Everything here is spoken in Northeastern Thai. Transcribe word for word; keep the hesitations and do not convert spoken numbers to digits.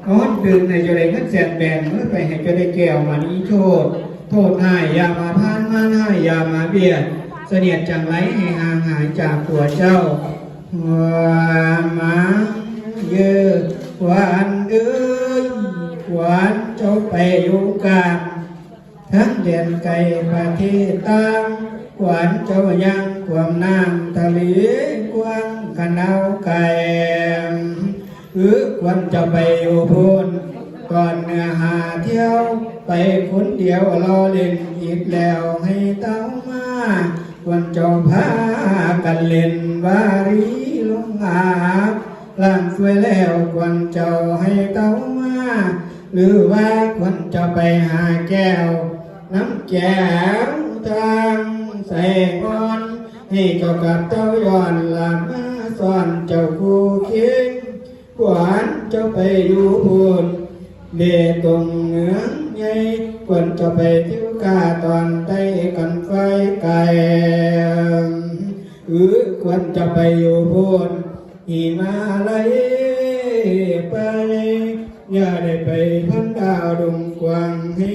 เอาตื่นให้เจ้าได้เงินแสนแบนเมื่อไปให้เจ้าได้แก้วมณีโชติ โทษหายอย่ามาพานมารหายอย่ามาเบียด เสนียดจังไรให้ห่างหายจากตัวเจ้า ว่ามาเยอะขวัญเอ้ย ขวัญเจ้าไปอยู่กลาง ทั้งแดนไกลประเทศต่าง ขวัญเจ้ายังความน้ำทะเลกว้างกันเอาไกล เออขวัญเจ้าไปอยู่พูน ตอนเนื้อหาเที่ยว ไปคนเดียวรอเล่นอีกแล้วให้เต้ามา ขวัญเจ้าพากันเล่นวารีลงอาบ ล้างถ้วยแล้วขวัญเจ้าให้เต้ามา หรือว่าขวัญเจ้าไปหาแก้ว น้ำแก้วทางใส่อ่อน ให้เจ้ากับเต้าย้อนหลังมาสอนเจ้าคู่เคียง ขวัญเจ้าไปอยู่พูน เบตงเหนืองใหญ่ ขวัญเจ้าไปเที่ยวกาตอนใต้กันไฟไก่ หรือขวัญเจ้าไปอยู่พูน หิมาลัยไป อย่าได้ไปพันดาวดงกว้างให้